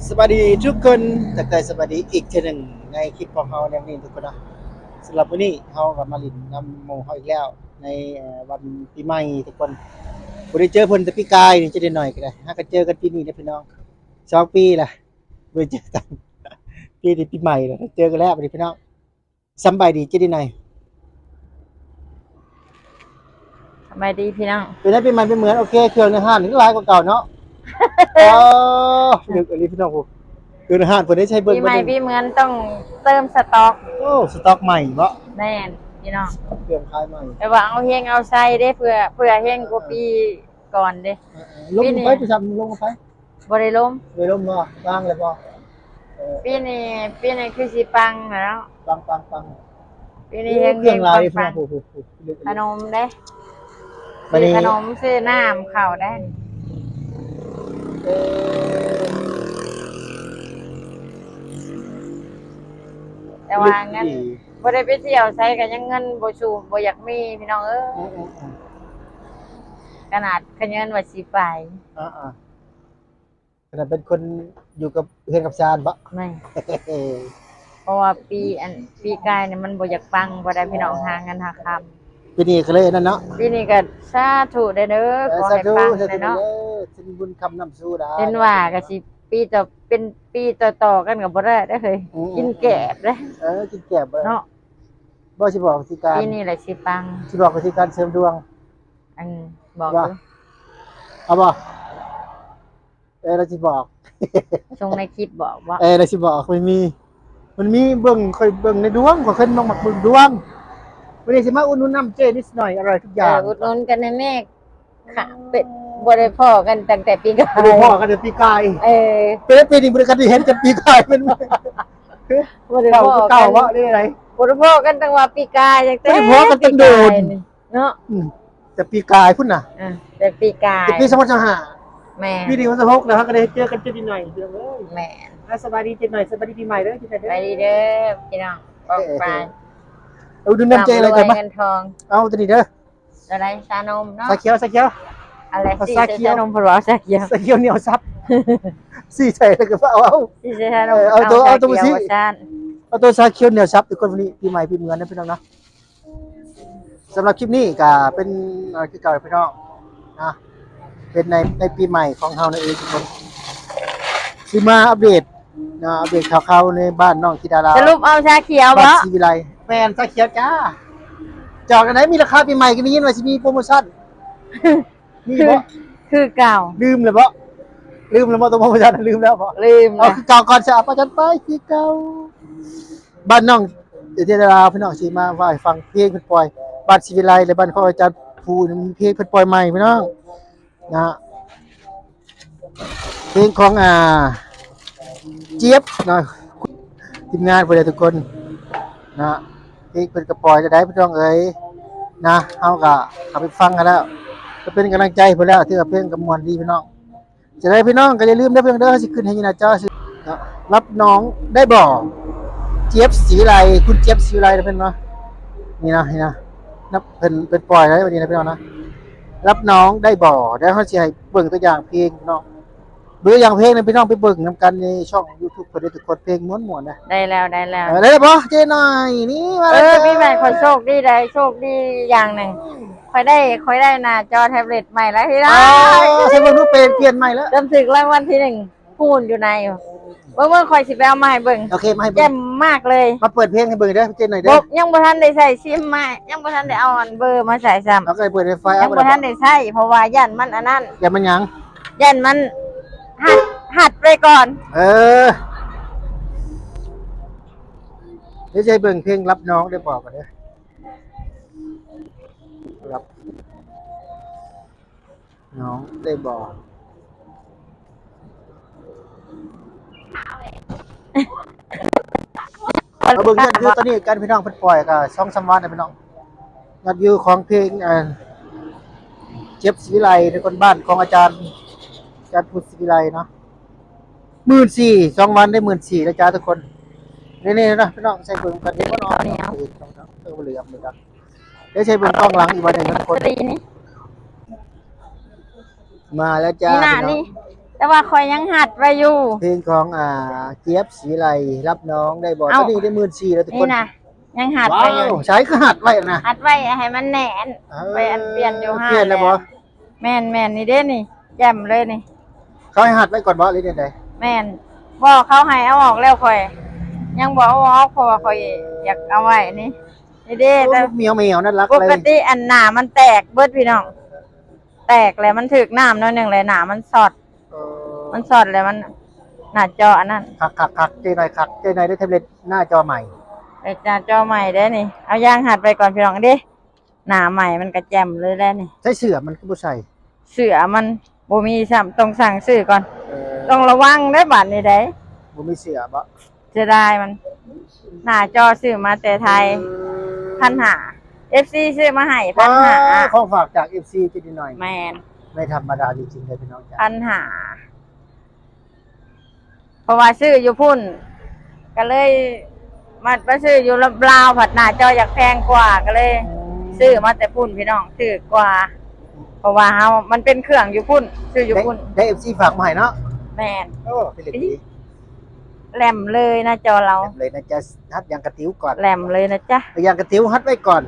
ສະບາຍດີທຸກຄົນ ທັກທາຍສະບາຍດີອີກເທື່ອໜຶ່ງໃນຄລິບຂອງເຮົາໃນມື້ນີ້ທຸກຄົນເນາະ. ສຳລັບມື້ນີ້ເຮົາກໍມາຫຼິ້ນນຳໝູ່ເຮົາອີກແລ້ວ ໃນ ເອີ ວັນປີໃໝ່ທຸກຄົນ. ບໍ່ໄດ້ເຈີເພິ່ນແຕ່ປີກາຍນີ້ ຈະໄດ້ໜ້ອຍກໍໄດ້ ຫາກໍເຈີກັນປີນີ້ເດ້ພີ່ນ້ອງ ສອງປີລະ ບໍ່ໄດ້ເຈີກັນ ປີນີ້ປີໃໝ່ລະ ເຈີກັນແລ້ວບັດນີ້ພີ່ນ້ອງ. ສຳບາຍດີເຈດີໄນ. ສະບາຍດີພີ່ນ້ອງ. ເປັນໄດ ປີໃໝ່ປີເໝືອນ ໂອເຄ ເຄື່ອງໃນຮ້ານນີ້ຫຼາຍກວ່າເກົ່າເນາະ. ອໍ ເລິກອີ່ຫຼີພີ່ນ້ອງ. ໂອ້ ເຄື່ອງໃນຮ້ານເພິ່ນໄດ້ໃຊ້ເບິ່ງ ປີໃໝ່ປີເໝືອນຕ້ອງເຕີມສະຕັອກ. ໂອ້ ສະຕັອກໃໝ່ເບາະ? ແມ່ນພີ່ນ້ອງ ເຄື່ອງຂາຍໃໝ່ ແຕ່ວ່າເອົາເຮງເອົາໄຊເດ້ ເພື່ອ ເພື່ອເຮງກວ່າປີກ່ອນເດ້. ເອີໆ ລົງໄປ ປີນີ້ໄປຊຳ ລົງໄປ ບໍ່ໄດ້ລົມ. ບໍ່ໄດ້ລົມເນາະ ວາງແລ້ວບໍ່? ເອີ ປີນີ້ ປີນີ້ຄືຊິປັງແລ້ວ ປັງໆໆ. ປີນີ້ ໂອ້ ເຮັງໆ ເຄື່ອງຫຼາຍ ປັງໆ ພີ່ນ້ອງ. ໂອ້ໂຫ ຂະໜົມເດ້ ບາດນີ້ ຊື້ຂະໜົມ ຊື້ນ້ຳເຂົ້າໄດ້. ເອີ ແຕ່ວ່າເງິນ ບໍ່ໄດ້ໄປທ່ຽວໃສກໍຍັງເງິນບໍ່ສູບ ບໍ່ຢາກມີພີ່ນ້ອງເອີຍ. ອືມໆໆ ຂະໜາດຂະເງິນວ່າຊິໄປ ອ່າໆ ຂະໜາດເປັນຄົນຢູ່ກັບເຮືອນກັບຊານເບາະ? ແມ່ນ ເພາະວ່າປີ ອັນ ປີກາຍນີ້ມັນບໍ່ຢາກປັງບໍ່ໄດ້ພີ່ນ້ອງ ຫາເງິນຫາຄຳ. ປີນີ້ກໍເລີຍອັນນັ້ນເນາະ ປີນີ້ກໍສາທຸເດີ ເອີ ຂໍໃຫ້ ສາທຸ ປັງ ສາທຸເດີເນາະ ເປັນບຸນຄຳນຳສູ່ໄດ້. ເຫັນວ່າກໍຊິປີຕໍ່ ເປັນປີຕໍ່ໆກັນກໍບໍ່ໄດ້ເດ້ເຮີ້ຍ. ອືມໆໆ ກິນແກບເດ້ ເອີ ກິນແກບເນາະ. ບໍ່ ຊິບອກວິທີການ ປີນີ້ແຫຼະຊິປັງ ຊິບອກວິທີການເສີມດວງ. ອັນ ບອກ ວ່າ ເອົາບໍ່? ເອີ ລາວຊິບອກ ສົ່ງໃນຄລິບບອກບໍ່? ເອີ ລາວຊິບອກ ມັນມີ ມັນມີເບິ່ງ ຂ້ອຍເບິ່ງໃນດວງ ຂ້ອຍເຄີຍມັກ ມັກເບິ່ງດວງ. ມື້ນີ້ຊິມາອຸດໜູນນຳເຈ້ນິດໜ້ອຍ ອະຮ່ອຍທຸກຢ່າງ. ເອີ ອຸດໜູນກັນແດ່ແມ່. ເປັນ ບໍ່ໄດ້ພໍ້ກັນຕັ້ງແຕ່ປີກາຍ ບໍ່ໄດ້ພໍ້ກັນແຕ່ປີກາຍ. ເອີ ເປັນປີນີ້ບໍ່ໄດ້ກັນ ໄດ້ເຫັນກັນປີກາຍ ເປັນ ບໍ່ໄດ້ພໍ້ກັນ ເວົ້າຄືເກົ່າເບາະ ຫຼືໃດ? ບໍ່ໄດ້ພໍ້ກັນຕັ້ງວ່າປີກາຍ ຕັ້ງແຕ່ ບໍ່ໄດ້ພໍ້ກັນຕັ້ງໂດນ ປີກາຍນີ້ເນາະ. ອືມ ແຕ່ປີກາຍພຸ້ນນະ ອ່າ ແຕ່ປີກາຍ ແຕ່ປີສອງພັນຊາວຫ້າ. ແມ່ນ ປີນີ້ມັນຊາວຫົກແລ້ວ ເຮົາກໍໄດ້ເຈີກັນເທື່ອໜຶ່ງ ພີ່ນ້ອງເອີຍ. ແມ່ນ ອ່າ ສະບາຍດີເຈັດໜ້ອຍ ສະບາຍດີປີໃໝ່ເດີ ເຈັດໜ້ອຍເດີ ສະບາຍດີເດີພີ່ນ້ອງ ປອງປາຍ. ເອົາ ດູນ້ຳໃຈ ລຳລວຍ ເງິນທອງ ເອົາຕົວນີ້ເດີ. ຕົວໃດ? ຊານົມເນາະ ຊາຂຽວ ຊາຂຽວ ອັນແລະ ເອົາຊາຂຽວ ຊານົມ ເພິ່ນວ່າເອົາຊາຂຽວ ຊາຂຽວໜຽວສັບ ສີໃສ່ແລ້ວກໍເອົາ ເອົາ ສີໃສ່ຊານົມ ເອີ ເອົາຕົວ ເອົາຕົວ ເອົາຕົວ ສີ ເອົາຕົວຊາຂຽວໜຽວສັບ. ທຸກຄົນ ມື້ນີ້ປີໃໝ່ປີເໝືອນນະພີ່ນ້ອງເນາະ. ສຳລັບຄລິບນີ້ກໍເປັນ ເອີ ຄືເກົ່າພີ່ນ້ອງນະ ເປັນໃນ ໃນປີໃໝ່ຂອງເຮົານັ້ນເອງທຸກຄົນ ຊິມາອັບເດດ ເນາະ ອັບເດດຂ່າວໆໃນບ້ານນ້ອງທິດາລາວ ສະຫຼຸບເອົາຊາຂຽວບໍ່? ບ້ານສີວິໄລ ແມ່ນ ຊາຂຽວຈ້າ. ຈອກອັນໃດ ມີລາຄາປີໃໝ່ ກໍໄດ້ຍິນວ່າຊິມີໂປຣໂມຊັນ ມີບໍ່? ຄື ຄືເກົ່າ ລືມແລ້ວບໍ່? ລືມແລ້ວບໍ່? ໂຕໂປຣໂມຊັນລືມແລ້ວບໍ່? ລືມ ເອົາ ແລ້ວ ຄືເກົ່າກ່ອນຊະ ປະຈັນໄປຄືເກົ່າ. ບ້ານນ້ອງທິດາລາວ ພີ່ນ້ອງ ຊິມາເວົ້າໃຫ້ຟັງ ເພງເພິ່ນປ່ອຍ ບ້ານສີວິໄລ ແລະ ບ້ານຂອງອາຈານພູ ມີເພງເພິ່ນປ່ອຍໃໝ່ພີ່ນ້ອງ ນະ ເພງຂອງ ອ່າ ຈຽບເນາະ ທີມງານເພິ່ນເດ້ທຸກຄົນເນາະ. ເພງເພິ່ນກໍປ່ອຍແລ້ວໄດ໋ພີ່ນ້ອງເອີຍນະ ເຮົາກໍເຂົ້າໄປຟັງກັນແລ້ວ ກໍເປັນກຳລັງໃຈເພິ່ນແລ້ວ ຖືວ່າເພງກໍມ່ວນດີພີ່ນ້ອງ. ຈັ່ງໃດພີ່ນ້ອງກໍຢ່າລືມເດີພີ່ນ້ອງເດີ ເຮົາຊິຂຶ້ນໃຫ້ຢູ່ໜ້າຈໍເນາະ ຮັບນ້ອງໄດ້ບໍ່ ຈຽບສີວິໄລ ຄຸນຈຽບສີວິໄລນະເພິ່ນເນາະ. ນີ້ນະ ນີ້ນະ ເພິ່ນ ເພິ່ນປ່ອຍແລ້ວມື້ນີ້ນະພີ່ນ້ອງນະ ຮັບນ້ອງໄດ້ບໍ່. ດຽວເຮົາຊິໃຫ້ເບິ່ງຕົວຢ່າງເພງເນາະ ເບິ່ງຕົວຢ່າງເພງໃຫ້ພີ່ນ້ອງໄປເບິ່ງນຳກັນໃນຊ່ອງຢູທູບເພິ່ນເດີທຸກຄົນ ເພງມ່ວນໆນະ. ໄດ້ແລ້ວ ໄດ້ແລ້ວ ເອີ ໄດ້ແລ້ວບໍ່ເຈໜ້ອຍ? ນີ້ມາແລ້ວ ເອີ ປີໃໝ່ຂ້ອຍໂຊກດີໄດ໋ ໂຊກດີຢ່າງໜຶ່ງ ຂ້ອຍໄດ້ ຂ້ອຍໄດ້ໜ້າຈໍແທັບເລັດໃໝ່ແລ້ວພີ່ນ້ອງ. ອໍ ໃສ່ເບິ່ງດູ ເປັນ ປ່ຽນໃໝ່ແລ້ວ ເກືອບຖືກລາງວັນທີໜຶ່ງ ພູນຢູ່ໃນ ເບິ່ງ ເບິ່ງ ຂ້ອຍຊິໄປເອົາມາໃຫ້ເບິ່ງ. ໂອເຄ ມາໃຫ້ເບິ່ງ ແຈ່ມມາກເລີຍ. ມາເປີດເພງໃຫ້ເບິ່ງເດີ ເຈັດໜ້ອຍເດີ. ບໍ່ ຍັງບໍ່ທັນໄດ້ໃຊ້ຊິມມາ ຍັງບໍ່ທັນໄດ້ເອົາອັນເບີມາໃຊ້ຊ້ຳ. ເອົາ ກໍເປີດໄຟຟ້າ ຍັງບໍ່ທັນໄດ້ໃຊ້ ເພາະວ່າຢ້ານມັນອັນນັ້ນ. ຢ້ານມັນຫຍັງ? ຢ້ານມັນຫັດ ຫັດໄປກ່ອນ. ເອີ ດຽວຊິໃຫ້ເບິ່ງເພງຮັບນ້ອງໄດ້ບໍ່ ກ່ອນເດີ ຮັບ ນ້ອງໄດ້ບໍ່? ມາເບິ່ງຍອດວິວຕອນນີ້ກັນພີ່ນ້ອງ ເພິ່ນປ່ອຍກໍສອງສາມວັນແລ້ວພີ່ນ້ອງ. ຍອດວິວຂອງເພງ ອ່າ ເຈັບສີວິໄລ ໃນຄົນບ້ານຂອງອາຈານ ອາຈານພຸດສີວິໄລເນາະ ໝື່ນສີ່ ສອງວັນໄດ້ໝື່ນສີ່ແລ້ວຈ້າທຸກຄົນ. ນີ້ໆ ນະພີ່ນ້ອງ ໃສ່ເບິ່ງກັນເຫັນບໍ່ເນາະ ເອີ ບໍ່ເຫຼືອ ເບິ່ງກັນ. ດຽວໃສ່ເບິ່ງກ້ອງຫຼັງອີກວັນໜຶ່ງນະທຸກຄົນ. ມາແລ້ວຈ້າ ນີ້ນະ ພີ່ນ້ອງ ນີ້ ແຕ່ວ່າຂ້ອຍຍັງຮັດໄວ້ຢູ່ ເພງຂອງ ອ່າ ຈຽບ ສີວິໄລ ຮັບນ້ອງໄດ້ບໍ່? ເອົ້າ ຕອນນີ້ໄດ້ໝື່ນສີ່ແລ້ວທຸກຄົນ ນີ້ນະ ຍັງຮັດໄວ້ຢູ່ ວ້າວ ໃສຄືຮັດໄວ້ນະ ຮັດໄວ້ໃຫ້ມັນແໜ້ນ ເອີ ໄວ້ອັນປ່ຽນຢູ່ຫັ້ນ ປ່ຽນແລ້ວບໍ່? ແມ່ນໆ ນີ້ເດ້ນີ້ ແຈ່ມເລີຍນີ້ ເຂົາໃຫ້ຮັດໄວ້ກ່ອນບໍ່ ຫຼືແນວໃດ? ແມ່ນ ບໍ່ ເຂົາໃຫ້ເອົາອອກແລ້ວ ຂ້ອຍຍັງບໍ່ເອົາອອກ ເພາະວ່າຂ້ອຍ ເອີ ຢາກເອົາໄວ້ນີ້ ນີ້ເດ້ ໂອ້ ແຕ່ ແມວໆ ນັ້ນລັກເລີຍ ປົກກະຕິອັນໜ້າມັນແຕກເບິດພີ່ນ້ອງ ແຕກແລ້ວມັນຖືກນ້ຳໜ້ອຍໜຶ່ງແລ້ວໜ້າມັນຊັອດ ເອີ ມັນຊັອດແລ້ວມັນ ໜ້າຈໍອັນນັ້ນ ຄັກໆໆ ເຈ້ໜ້ອຍຄັກ ເຈ້ໜ້ອຍໄດ້ແທັບເລັດໜ້າຈໍໃໝ່ ໄດ້ໜ້າຈໍໃໝ່ເດ້ນີ້ ເອົາຢາງຮັດໄວ້ກ່ອນພີ່ນ້ອງເດ້ ໜ້າໃໝ່ມັນກະແຈ່ມເລີຍແຫຼະນີ້ ໃສ່ເສື້ອມັນຄືບໍ່ໃສ່? ເສື້ອມັນບໍ່ມີຊ້ຳ ຕ້ອງສັ່ງຊື້ກ່ອນ ເອີ ຕ້ອງລະວັງເດ້ບາດນີ້ໃດ ບໍ່ມີເສື້ອບໍ? ເສຍດາຍມັນ ໜ້າຈໍຊື້ມາແຕ່ໄທ ເອີ ພັນຫ້າ ເອັຟຊີຊື້ມາໃຫ້ ພັນຫ້າ ຂອງຝາກຈາກເອັຟຊີເຈ້ໜ້ອຍ ແມ່ນ ໄມ່ທຳມະດາຈິງໆ ເດີພີ່ນ້ອງຈ້າ ພັນຫ້າ ເພາະວ່າຊື້ຢູ່ພຸ້ນ ກະເລີຍມາ ມາຊື້ຢູ່ລາວ ພັດໜ້າຈໍຢາກແພງກວ່າ ກະເລີຍ ອືມ ຊື້ມາແຕ່ພຸ້ນພີ່ນ້ອງ ຖືກກວ່າ ເພາະວ່າເຮົາ ມັນເປັນເຄື່ອງຢູ່ພຸ້ນ ຊື້ຢູ່ພຸ້ນ ໄດ້ ໄດ້ເອັຟຊີຝາກມາໃຫ້ເນາະ ແມ່ນ ໂອ້ ເປັນເລື່ອງດີ ແຫຼມເລີຍໜ້າຈໍລາວ ແຫຼມເລີຍນະຈ໊ະ ຮັດຢາງກະຕິວກ່ອນ ແຫຼມເລີຍນະຈ໊ະ ຢາງກະຕິວຮັດໄວ້ກ່ອນ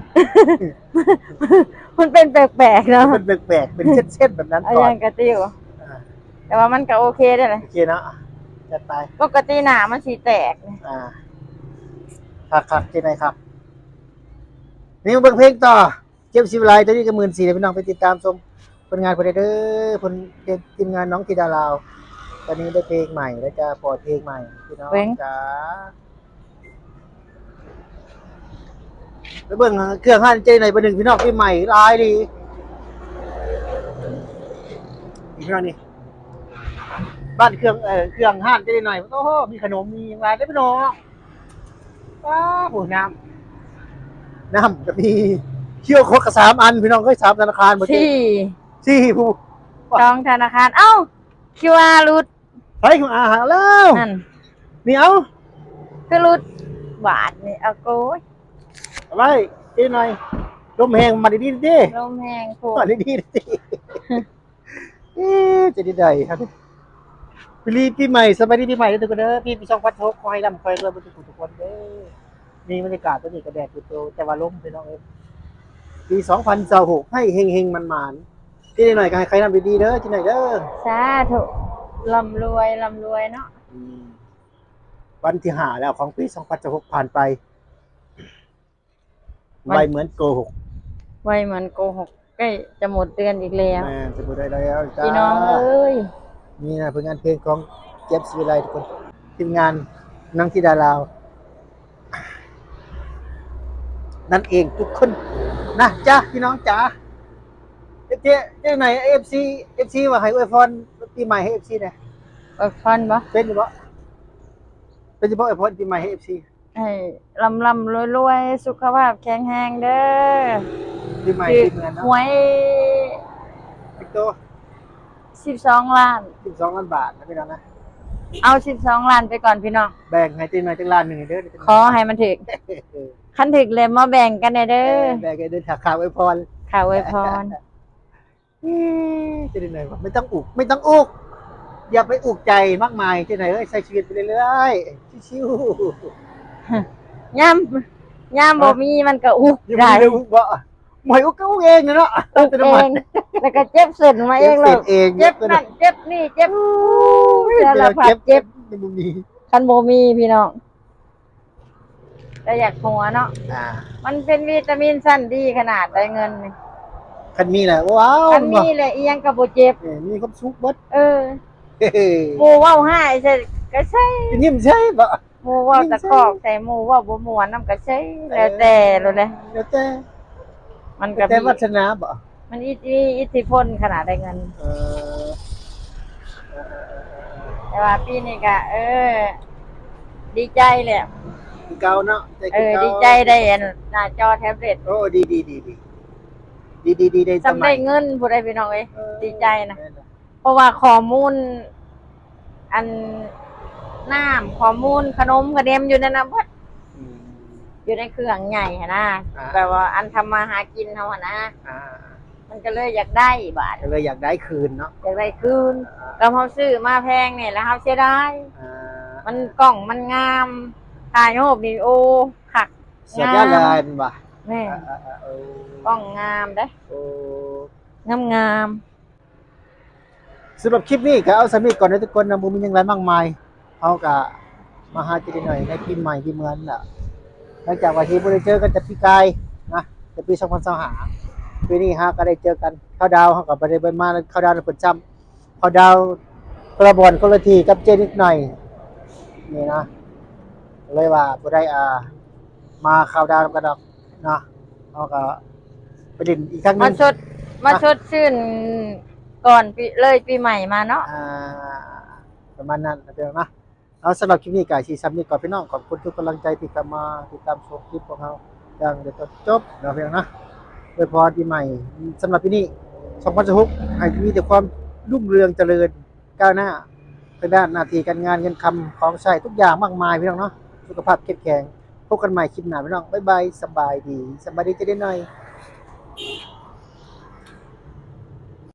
ມັນເປັນແປກໆເນາະ ມັນເປັນແປກໆ ເປັນເສັ້ນໆແບບນັ້ນກ່ອນ ຢາງກະຕິວ ອ່າ ແຕ່ວ່າມັນກະໂອເຄເດ້ ໂອເຄເນາະ ຈັດໄປ ປົກກະຕິໜ້າມັນຊິແຕກ ອ່າ ຄັກໆ ເຈ້ໜ້ອຍຄັກ ນີ້ມາເບິ່ງເພງຕໍ່ ເຈັບຊີວິໄລ ໂຕນີ້ກະໝື່ນສີ່ ພີ່ນ້ອງ ໄປຕິດຕາມຊົມຜົນງານເພິ່ນໄດ້ເດີ ເພິ່ນເປັນທີມງານນ້ອງທິດາລາວ ຕອນນີ້ໄດ້ເພງໃໝ່ແລ້ວຈ້າ ປ່ອຍເພງໃໝ່ພີ່ນ້ອງ ເພງ ຈ້າ ໄປເບິ່ງເຄື່ອງຮ້ານເຈ້ໜ້ອຍ ເບິ່ງພີ່ນ້ອງ ປີໃໝ່ຫຼາຍດີ ນີ້ພີ່ນ້ອງນີ້ ບ້ານເຄື່ອງ ເອີ ເຄື່ອງຮ້ານເຈ້ໜ້ອຍ ໂອ້ໂຫ ມີຂະໜົມ ມີຫຍັງຫຼາຍເດ້ພີ່ນ້ອງ ປ້າ ໂອ້ ນ້ຳ ນ້ຳກະມີ ຄຽວຄົກກະສາມອັນ ພີ່ນ້ອງເອີຍ ສາມທະນາຄານບໍ່ ສີ່ ສີ່ ຜູ້ ສອງທະນາຄານ ເອົ້າ ຄິວອາຫຼຸດ ໃຜຄິວອາຫາແລ້ວ ນັ້ນ ນີ້ ເອົ້າ ຄືຫຼຸດ ບາດນີ້ ເອົາໂກຍ ເອົາໄວ້ ເຈ້ໜ້ອຍ ລົມແຮງ ມາດີໆເດ້ ລົມແຮງໂພດ ມາດີໆເດ້ ເອີ ຈະໄດ້ໃດ ປີນີ້ປີໃໝ່ ສະບາຍດີປີໃໝ່ເດີທຸກຄົນເດີ ປີ ປີສອງພັນຊາວຫົກ ຂໍໃຫ້ລ່ຳຂໍໃຫ້ລວຍເບິດທຸກຜູ້ທຸກຄົນເດີ ນີ້ບັນຍາກາດຕອນນີ້ກະແດດໂຕໆ ແຕ່ວ່າລົມພີ່ນ້ອງເອີຍ ປີສອງພັນຊາວຫົກ ໃຫ້ເຮັງໆໝານໆ ເຈ້ໜ້ອຍກະໃຫ້ໄຂນ້ຳດີໆເດີ ເຈ້ໜ້ອຍເດີ ສາທຸ ລ່ຳລວຍ ລ່ຳລວຍເນາະ ອືມ ວັນທີຫ້າແລ້ວຂອງປີສອງພັນຊາວຫົກ ຜ່ານໄປ ໄວເໝືອນໂກຫົກ ໄວເໝືອນໂກຫົກ ໃກ້ຈະໝົດເດືອນອີກແລ້ວ ແມ່ນ ຈະໝົດເດືອນແລ້ວຈ້າ ພີ່ນ້ອງເອີຍ ນີ້ນະ ຜົນງານເພງຂອງເຈັບຊີວິໄລທຸກຄົນ ທີມງານນາງທິດາລາວ ນັ້ນເອງທຸກຄົນນະຈ້າ ພີ່ນ້ອງຈ້າ ເອຟຊີ ເອຟຊີ ວ່າໃຫ້ອວຍພອນປີໃໝ່ໃຫ້ເອຟຊີແດ່ ອວຍພອນບໍ່ ເປັນຢູ່ບໍ່ ເປັນຢູ່ບໍ່ ອວຍພອນປີໃໝ່ໃຫ້ເອຟຊີ ໃຫ້ລ່ຳໆລວຍໆ ສຸຂະພາບແຂງແຮງເດີ ປີໃໝ່ປີເມືອນເນາະ ຖືກຫວຍ ຈັກໂຕ ສິບສອງລ້ານ ສິບສອງລ້ານບາດນະພີ່ນ້ອງນະ ເອົາສິບສອງລ້ານໄປກ່ອນພີ່ນ້ອງ ແບ່ງໃຫ້ເຈັບໜ້ອຍຈັກລ້ານໜຶ່ງເດີ ຂໍໃຫ້ມັນຖືກ ຄັນຖືກແລ້ວມາແບ່ງກັນແດ່ເດີ ເອີ ແບ່ງກັນເດີ ຄ່າ ຄ່າອວຍພອນ ຄ່າອວຍພອນ ເອີ ເປັນຈັ່ງໃດວະ ໄມ່ຕ້ອງອຸກ ໄມ່ຕ້ອງອຸກ ຢ່າໄປອຸກໃຈມາກມາຍ ເຈົ້ານາຍເອີຍ ໃຊ້ຊີວິດໄປເລື້ອຍໆ ຊິວໆ ຍາມ ຍາມບໍ່ມີມັນກະອຸກໄດ້ ບໍ່ມີໄດ້ອຸກບໍ່ ບໍ່ໃຫ້ອຸກກະອຸກເອງເນາະ ອຸກເອງ ແລ້ວກະເຈັບເສັ້ນມາເອງໂລດ ເຈັບເສັ້ນເອງ ເຈັບນັ້ນເຈັບນີ້ ເຈັບ ໂອ້ຍ ສາລະພັດເຈັບ ບໍ່ມີ ຄັນບໍ່ມີພີ່ນ້ອງ ແຕ່ຢາກຫົວເນາະ ອ່າ ມັນເປັນວິຕາມິນຊັ້ນດີຂະໜາດໃດເງິນນີ້ ຄັນມີແຫຼະ ວ້າວ ຄັນມີແຫຼະ ອີ່ຫຍັງກະບໍ່ເຈັບ ເອີ ມີຄວາມສຸກເບິດ ເອີ ໝູ່ເວົ້າຮ້າຍໃສ່ກະໃສ່ ຍິ້ມໃສ່ບໍ ໝູ່ເວົ້າຕະຄອກໃສ່ ໝູ່ເວົ້າບໍ່ມ່ວນນຳກະໃສ່ ເອີ ແລ້ວແຕ່ໂລດແຫຼະ ແລ້ວແຕ່ ມັນກະ ແຕ່ ມີ ແຕ່ວາດສະໜາບໍ ມັນອິດ ມີອິດທິພົນຂະໜາດໃດເງິນ ເອີ ແຕ່ວ່າປີນີ້ກະ ເອີ ດີໃຈແຫຼະ ຄືເກົ່າເນາະ ໃຈຄືເກົ່າ ເອີ ດີໃຈໄດ້ອັນໜ້າຈໍແທັບເລັດ ໂອ້ ດີໆໆ ດີໆ ໄດ້ ສ່ຳໄດ້ເງິນພຸ້ນໃດພີ່ນ້ອງເອີຍ ເອີ ດີໃຈນະ ແມ່ນລະ ເພາະວ່າຂໍ້ມູນ ອັນ ນ້ຳ ຂໍ້ມູນ ຂະໜົມຂະເໜົມຢູ່ໃນນັ້ນເບິດ ອືມ ຢູ່ໃນເຄື່ອງໃຫຍ່ຫັ້ນນະ ອ່າ ແບບວ່າອັນທຳມາຫາກິນເຮົາຫັ້ນນະ ອ່າ ມັນກໍເລີຍຢາກໄດ້ບາດ ກໍເລີຍຢາກໄດ້ຄືນເນາະ ຢາກໄດ້ຄືນ. ອ່າ ກໍເຮົາຊື້ມາແພງນີ້ແລ້ວເຮົາເສຍດາຍ. ອ່າ ມັນກ້ອງມັນງາມ ຖ່າຍຮູບວິດີໂອຄັກ ສຸດຍອດເລີຍ ງາມ ແມ່ນບໍ່? ແມ່ນ ອ່າໆໆ ໂອ້ ກ້ອງງາມເດ້ ໂອ້ ງາມໆ. ສຳລັບຄລິບນີ້ກໍເອົາສ່ຳນີ້ກ່ອນເດີທຸກຄົນນະ ບໍ່ມີຫຍັງຫຼາຍມາກມາຍ. ເຮົາກໍມາຫາເຈເດໜ້ອຍໃນປີໃໝ່ປີເມືອງແຫຼະ ຫຼັງຈາກວ່າທີ່ບໍ່ໄດ້ເຈີກັນແຕ່ປີກາຍນະ ແຕ່ປີສອງພັນຊາວຫ້າ ປີນີ້ເຮົາກໍໄດ້ເຈີກັນ. ເຂົ້າດາວເຮົາກໍບໍ່ໄດ້ມາເຂົ້າດາວນຳເພິ່ນຊ້ຳ ເຂົ້າດາວຄົນລະບ່ອນຄົນລະທີ່ກັບເຈເດໜ້ອຍນີ້ນະ ເລີຍວ່າບໍ່ໄດ້ ອ່າ ມາເຂົ້າດາວນຳກັນດອກເນາະ. ເຮົາກໍໄປຫຼິ້ນອີກຄັ້ງໜຶ່ງ ມາຊົດ ມາຊົດຊື່ນກ່ອນປີ ເລີຍປີໃໝ່ມາເນາະ. ອ່າ ປະມານນັ້ນນະພີ່ນ້ອງເນາະ. ເອົາ ສຳລັບຄລິບນີ້ກໍຊິສ່ຳນີ້ກ່ອນພີ່ນ້ອງ. ຂອບຄຸນທຸກກຳລັງໃຈທີ່ເຂົ້າມາຕິດຕາມຊົມຄລິບຂອງເຮົາ ຕັ້ງແຕ່ຕົ້ນຈົບເນາະພີ່ນ້ອງເນາະ. ອວຍພອນປີໃໝ່ສຳລັບປີນີ້ ສອງພັນຊາວຫົກ ໃຫ້ມີແຕ່ຄວາມຮຸ່ງເຮືອງຈະເລີນກ້າວໜ້າ ທາງດ້ານໜ້າທີ່ການງານ ເງິນຄຳ ຂອງໃຊ້ ທຸກຢ່າງມາກມາຍພີ່ນ້ອງເນາະ. ສຸຂະພາບເຂັ້ມແຂງ. ພົບກັນໃໝ່ຄລິບໜ້າພີ່ນ້ອງ. ບາຍບາຍ ສະບາຍດີ ສະບາຍດີເຈເດໜ້ອຍ.